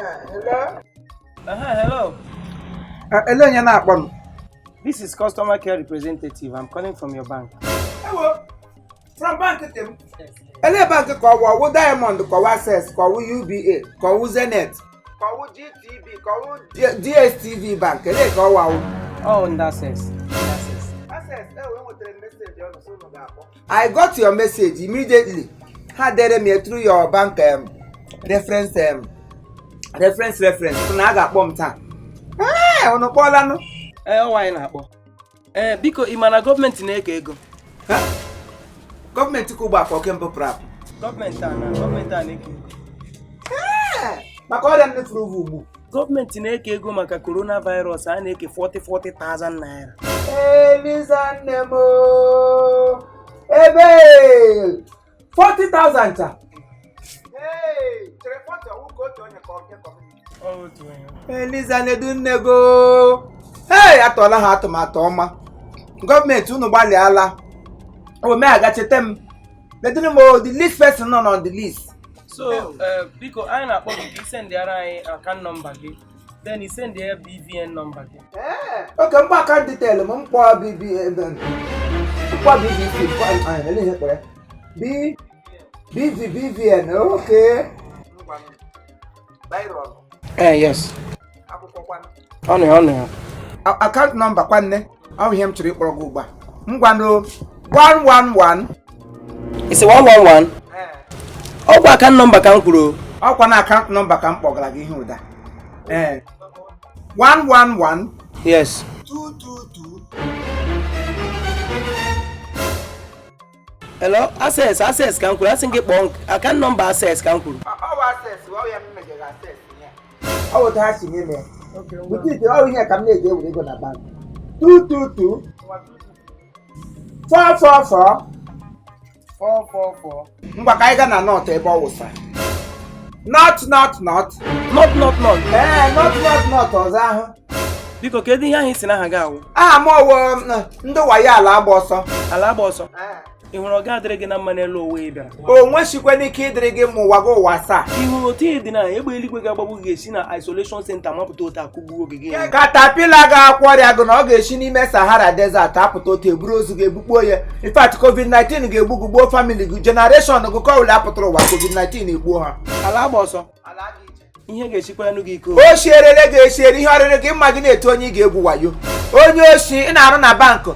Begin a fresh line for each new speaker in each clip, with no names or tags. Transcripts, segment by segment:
Hello?
Hello.
Ele onye na-akpọ m?
This is customer care representative. I'm calling from your bank.
Ewo, from bank ke m. Ele bank ka ọwụ ọwụ Diamond, ka ọwụ Access, ka ọwụ UBA, ka ọwụ Zenith, ka ọwụ GTB, ka ọwụ DSTV bank, ele ka ọwụ awụ?
Oh, in that sense. In that sense.
Access, ewo, enwetara m message ọnụ sị unu ga-akpọ. I got your message immediately. Ha dere m ya through your bank reference reference sị na a ga-akpọ m taa. Ee, unu kpọọlanụ?
Ee, ọwa anyị na-akpọ. Ee, biko, ị ma na gọọmenti na-eke ego?
Ha? Gọọmenti ka ugbo afọ kembụ prap.
Gọọmenti a na-eke ego.
Maka ọrịa m nefuru ugbu.
Gọọmenti na-eke ego maka coronavirus. A na-eke 40 40,000 naira.
Eliza nne m ooo. Ebe 40,000 cha. Hey, chere, 40 ọwụ ka otu onye ka ọ nke community? Eliza nedu nne go. Hey, atọọla ha atụmatụ ọma. Gọọmenti, unu gbalịala. O mee agachete m. Ledunu m o, the least person nọ on the list.
So, biko, anyị na-akpọ gị ka ị sendịara anyị account number gị. Then ị send ya BVN number gị.
Oke mgbe account detail m mkpọ BB mkpọ BBC mkpọ anyị ele ihe kpọrọ ya? B BV BVN, okay.
Eh, yes.
Akwụkwọ kwanụ.
Ọ nọ ya, ọ nọ ya.
Account number kwanne, ọ bụ ihe m chọrọ ịkpọrọ gị ugbu a. Ngwanụ, 111.
Isi 111. Ọ bụ account number ka m kwuru o.
Ọkwa na account number ka m kpọgara gị ihe ụda. Ee, 111.
Yes.
222.
Hello, Access, Access ka m kwuru. Asị m gị kpọọ account number Access ka m kwuru.
Ọ bụ Access, ọ ya m mejọrọ Access ya. Ọ bụ otu ha si nye m ya. Bute ite, ọ bụ ihe ka m na-eji ewere ego na bank. 222 444.
444.
Ngwa, ka anyị gaa na nought ebe ọ wụsara. Nought nought nought.
Nought nought nought.
Ee, nought nought nought ọzọ ahụ.
Biko, kedu ihe ahụ isi n'aha gị awụ?
Aha m ọwụ ndị wayo ala agba ọsọ.
Ala agba ọsọ. Ị hụrụ ọ ga-adịrị gị na mma n'elu ụwa ị bịara.
O nwesikwana ike ịdịrị gị ma ụwa gị ụwa asaa.
Ị hụrụ otu ihe dị na egbe eluigwe ga-agbagbu gị, ga-esi na isolation center mapụta otu akụgbuo ogige ya.
Caterpillar ga-akwọ ọrịa gị na ọ ga-esi n'ime Sahara Desert apụta otu eburu ozu gị egbukpuo ya. In fact, COVID-19 ga-egbu gị, gbuo family gị, generation gị ka ụlọ apụtara ụwa, COVID-19 egbuo ha.
Ala agba ọsọ. Ihe ga-echikwa enu gị ike o.
O sierele ga-esiere ihe ọrịrị gị mma gị na-eto onye ị ga-egwu wayo. Onye oshi ị na-arụ na bank,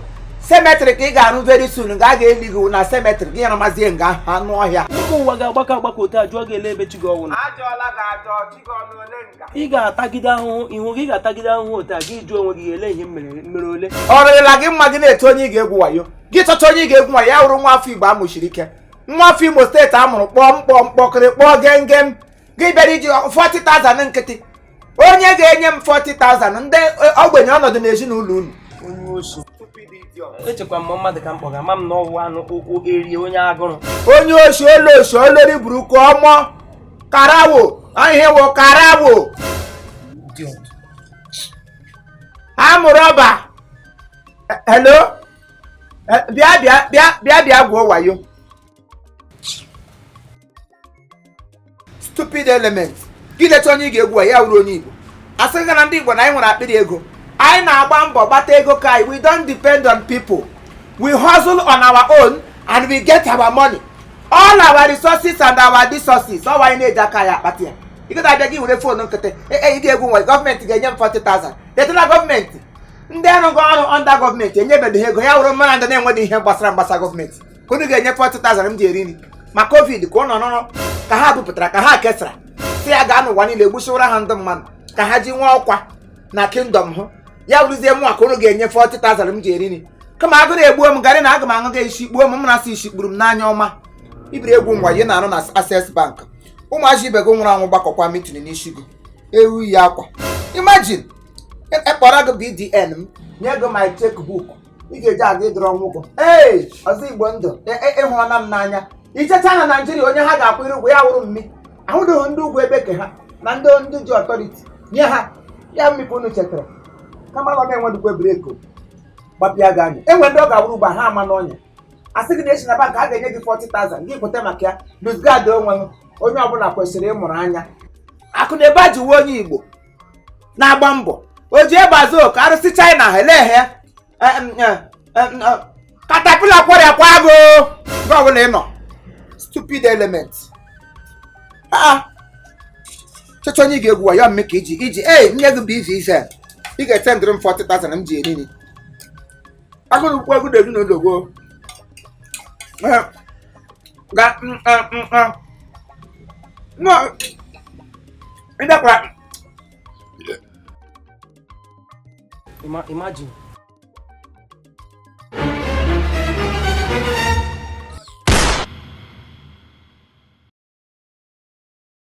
cemetery ka ị ga-arụ very soon. Nga a ga-eli gị na cemetery gị, yaramazie nga anụ ọhịa.
Ụmụ ụwa ga-agbakọ agbakọ otu a jụọ gị ele ebe chi gị ọnwụ na.
Ajọọla gị ajọ chi gị ọnụ ole nga.
Ị ga-atagide ahụhụ ihu gị, ga-atagide ahụhụ otu a gị jụọ onwe gị ele ihe m mere mere ole.
Ọ rịrịla gị mma gị na-eto onye ị ga-egwu wayo. Gị chọcha onye ị ga-egwu wayo, ya wụrụ nwa afọ Igbo amụchiri ike, nwa afọ Imo Steeti amụrụ kpọọ mkpọ mkpọkịrị kpọọ gengem. Gị bịara iji 40,000 nkịtị. Onye ga-enye m 40,000? Ndị ogbenye ọnọdụ n'ezinụlọ unu.
Onye oshi. Echekwa m mmadụ ka m kpọga ma m na ọwụ anụ ụkwụ erie onye agụrụ.
Onye oshi, olu oshi, olori buruku ọmọ karawo ahịhịa karawo.
Idiot.
Amụrụ ọba. Hello? Bịa, bịa, bịa, bịa, bịa gwuo wayo. Stupid element. Gị leta onye ị ga-egwu wayo, ya wuru onye Igbo. Asị gị na ndị Igbo na anyị nwere akpịrị ego. Anyị na-agba mbọ gbata ego ka anyị. We don't depend on people. We hustle on our own and we get our money, all our resources and our resources. Ọwa anyị na-eji aka ya akpata ya. Ị ga-abịa gị were phone nkịtị ị ga-egwu nwe gọọmenti ga-enye m 40,000. Letala gọọmenti, ndị arụghị ọrụ under gọọmenti enyebeghị ha ego. Ya wụrụ mmadụ ndị na-enweghị ihe gbasara mgbasa gọọmenti ka unu ga-enye 40,000 m ji eri nri ma COVID ka ụnọ nọrọ ka ha bupụtara ka ha kesara si ya gaa n'ụwa niile gbusiwara ha ndị mmadụ ka ha ji nwee ọkwa na kingdom hụ. Ya wụrụzie mụnwa ka unu ga-enye 40,000 m ji eri nri? Kama agụrụ egbuo m garị na aga m aṅụ ga isi gbuo m. M na-asị isi kpuru m n'anya ọma. Ibiri egwu ngwa na-arụ na Access Bank. Ụmụazị ibe gị nwụrụ anwụ gbakọkwa meeting n'isi gị ewu yi akwa. Imagine, ekpọrọ gị BDN m nye gị my checkbook ị ga-eji aga ịdọrọ ọnwụ gị. Ee, ọzọ Igbo ndụ ịhụọna m n'anya. Ichecha na Naijiria, onye ha ga-akwụrụ ụgwọ ya wụrụ mmi ahụdụghị ndị ugwu ebe ke ha na ndị ji authority nye ha ya mmikọ unu chetara kama na ọ na-enwedịkwa break gbapịa gị anya. Enwe ndị ọ ga-awụrụ ugbu a ha ama n'ọnya. Asị gị na esi na bank a ga-enye gị 40,000, gị kweta maka ya. Lose guard onwe gị. Onye ọbụla kwesịrị ịmụrụ anya. Akụnụba jiwe onye Igbo na-agba mbọ, o ji egbe azụ oke arụsị China ha eleghe caterpillar kwọrịa kwa agụ nke ọbụla ị nọ. Stupid element. Ah, chọchọ onye ị ga-egwu wayo mme ka iji ee nye gị BVN, ị ga-esendịrị m 40,000 m ji eri nri. Agụrụ ukwu egwu na ezinụlọ gboo. Ga no ịdakwara.
Imagine.